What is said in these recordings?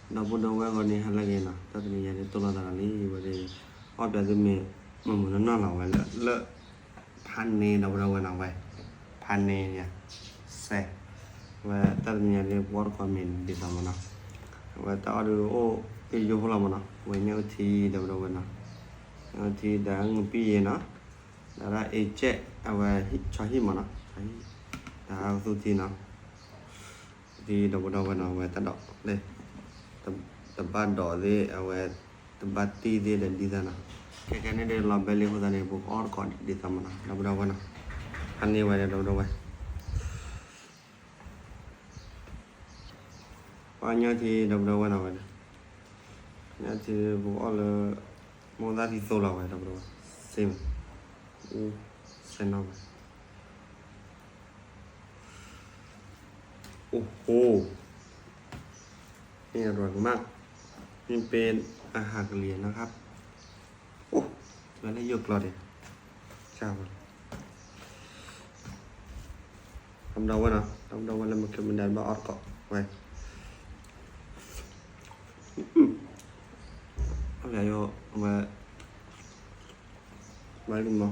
ဒီပုၢ်ဒီဝဲၢ်ဂီၤန့ၣ် ဟါလၢအဂ့ၤနီၤ, တၢ်တနံၤညါန့ၣ် တိၢ်လိာ်သးလီၤလံ ဝဲဒၣ် အီၣ်ပၠးသုမ့ၢ် မုာ်မုာ်နီၢ်နီၢ်လီၤဝဲလၢ လၢ ဖးန့ၣ် ဒီပုၢ်ဒီဝဲၢ်နီၤဝဲ, ဖးန့ၣ်ယါ, စဲး, ဝဲတၢ်တနံၤညါန့ၣ် ပအီၣ်တကိးမ့ၢ်ဒ်သိးမနီၤ, ဝဲတၢ်အီၣ်ဒုးအိၣ်ဖဲယိဖိလီၤမနီၤ, ဝဲညၣ်အုၣ်ထံ ဒီပုၢ်ဒီဝဲၢ်နီၤ, ညၣ်အုၣ်ထံ ဒီးငပံယဲနီၤ, ဒီးဒၣ်အ့ကဲး အဝဲဆီဟံၣ်မနီၤ, ဆီဟံၣ်, ဒီးကသူထံနီၤ ဒီပုၢ်ဒီဝဲၢ်နီၤ အဝဲတၢ်ဒိး တဘၣ်ဒိးသ့ၣ် အဝဲ တဘၣ်တံၢ်သ့ၣ်ဒီးဒ်သိးနီၤ, ခဲကဲန့ၣ်ဒီးလီၤဘဲလံအဃိသတးန့ၣ် ပကအီၣ်တကိးဒ်သိးမနီၤ ဒီပုၢ်ဒီဝဲၢ်နီၤ, ဖးန့ၢ်ဝဲဒီး ဒီပုၢ်ဒီဝဲၢ် ပှၤညၣ်ထံ ဒီပုၢ်ဒီဝဲၢ်နီၤဝဲ, ညၣ်ထံပကအီၣ်လၢ မိၢ်သၣ်ထံသိလီၤဝဲ ဒီပုၢ်ဒီဝဲၢ်, စ့မး, အူ စဲနီၤဝဲ โอ้โห นี่อร่อยมาก นี่เป็นอาหารกะเหรี่ยงนะครับ โอ้ แล้วได้เยอะกลอดเลย จ้า ဒီပုၢ်ဒီဝဲၢ်နီၤ ဒီပုၢ်ဒီဝဲၢ်လၢမုၢ်ကမုၢ်ဒဲးဘၣ်အီၣ်တကိးဝဲ, အီၣ်လၢယိ အဝဲ ဘၣ်လံမီၤ, ဝံ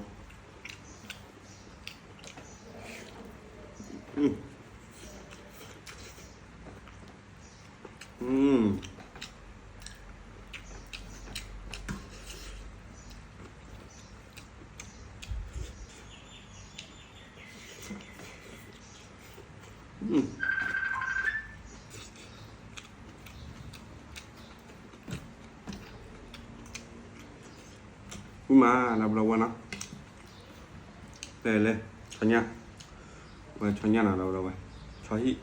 ၤမး ဒီပုၢ်ဒီဝဲၢ်နီၤ, လဲၤလဲၤ ဆီညၣ်, ဝဲဆီညၣ်နီၤ ဒီပုၢ်ဒီဝဲၢ်, ဆီဟံၣ်,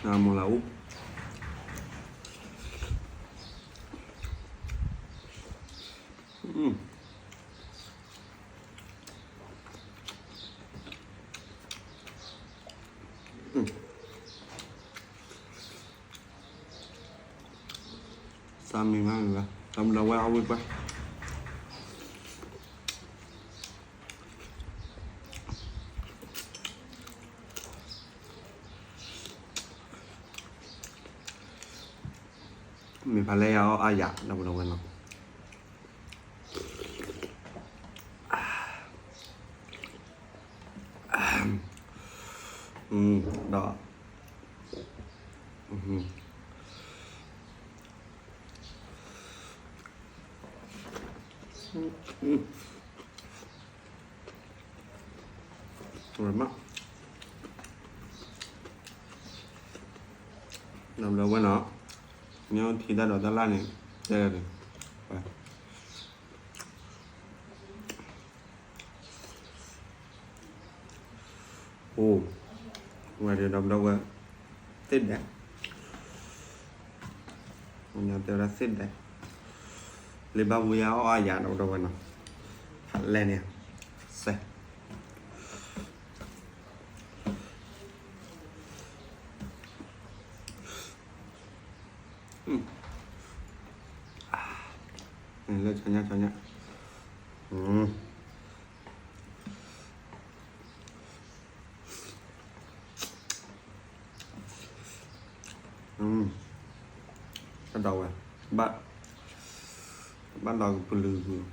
နမီၤလၢအူ စၢ်မံၤမးမံၤဘၣ် ဒီပုၢ်ဒီဝဲၢ်အီၣ်ဝံၣ်ပှၢ် မ့ၢ်ဖးလဲၢ်ယၤအီၣ်အါယၤ ဒီပုၢ်ဒီဝဲၢ်နီၤ ဒီး အဝဲမး ဒီပုၢ်ဒီဝဲၢ်နီၤ မ့ၢ်ထံၣ်တၢ်ဒိးတၢ်လၢ်န့ၣ် တဲဒီး အိၣ် ဝဲဒီး ဒီပုၢ်ဒီဝဲၢ် သ့ၣ်ဒဲး တဲဝဲဒၣ်သ့ၣ်ဒဲး လၢဘၣ်ဝံၤအီၣ်အါယၤ ဒီပုၢ်ဒီဝဲၢ်နီၤ ဖးလဲၢ်န့ၣ် စဲး လၢဆီညၣ် ဆီညၣ် တၢ်ဒိးဝဲ ဘၣ် ဘၣ်လီၤကပလုာ်ကွံာ်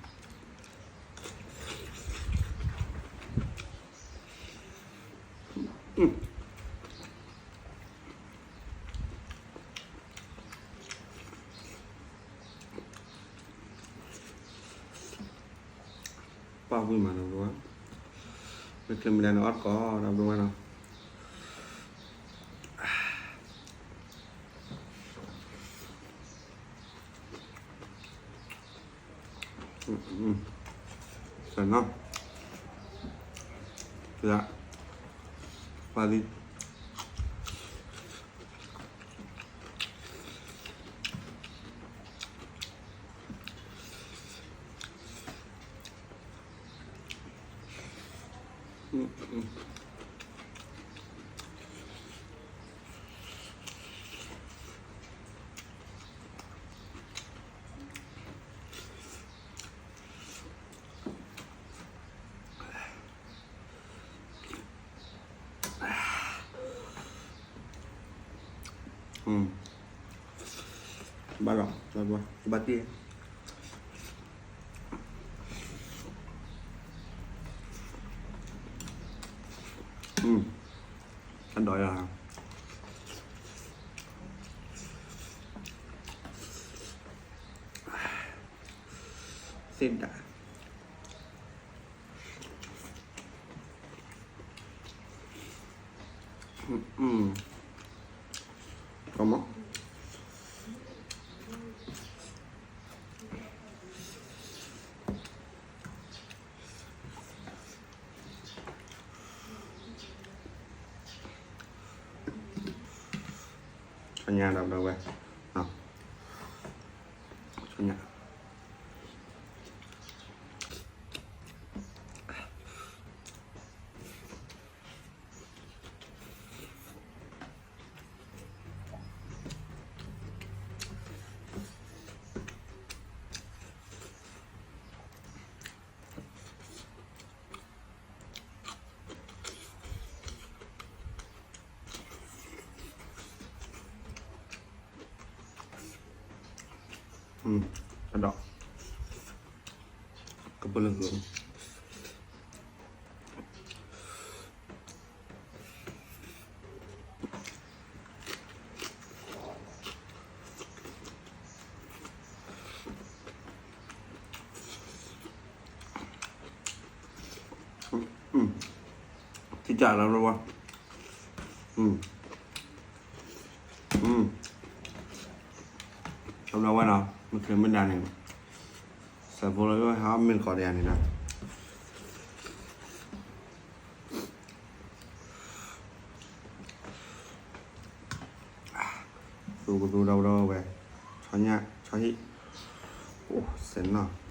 ပှၢ်ဝံၣ်မးနီၤ ဘိဝဲ မ့ၢ်ချ့မ့ၢ်ဒဲးန့ၣ် အီၣ်တကိးဒီးဘိဝဲနီၤ စနီၤ ပှၤသံ ဘၣ်လီၤ, ဘၣ်တ့ၢ်, အဒိးယၤ, သ့ဒၣ် ကမၣ်, ဆူညါဒီးဝဲ, ဆူညါ အဒိး, ကပၢလၢဂုၤ ထံၣ်ကၢ်လီၤဝဲ, အဝဲနီၤ မ့ၢ်ချ့မ့ၢ်ဒၣ်န့ၣ် စဲးဖိလၢဟဲမ့ၢ်တကိးဒံးဧါန့ၣ်ဒီး သူကသူဒီးဝဲ, ဆီညၣ် ဆီဟံၣ်, အိၣ်စဲးနီၤ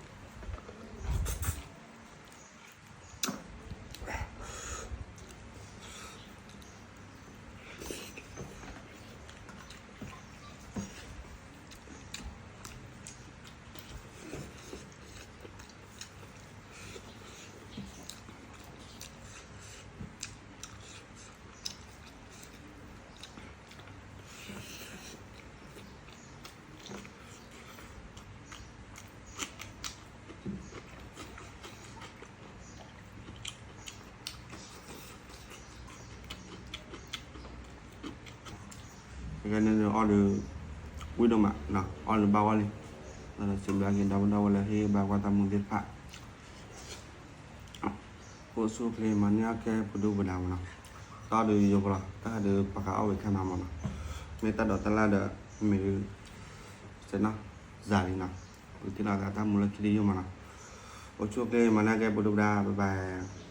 ကဲန့ၣ်အီၣ်ဒီး ဝံၣ်ဒိၣ်မး, အီၣ်ဒီးဘၣ်ဝဲလံ, ဒီးစံးဘျုးက့ၤဒီပုၢ်ဒီဝဲၢ်လၢဟ့ၣ်ဂံၢ်ဟ့ၣ်ဘါကွၢ်တၢ်မူသ့ၣ်တဖၣ်, အိၣ်ဆူၣ်အိၣ်ချ့မၤန့ၢ်အီၣ်ကဲပဒုၣ်ပဒါမးနီၤ, တၢ်အီၣ်ဒီးယိဖိလီၤ, တၢ်ဟဲဒီးပှၤဃးအီၣ်ဝဲခဲမးမးနီၤ, မ့ၢ်တၢ်ဒိးတၢ်လၢ်ဒီး မ့ၢ်ဒုး စဲးနီၤ စၤလံနီၤ, ပကထံၣ်လိာ်သးတၢ်မူလၢခံတယုၢ်မးနီၤ, အိၣ်ဆူၣ်အိၣ်ချ့မၤန့ၢ်အီၣ်ကဲပဒုၣ်ပဒါ bye bye.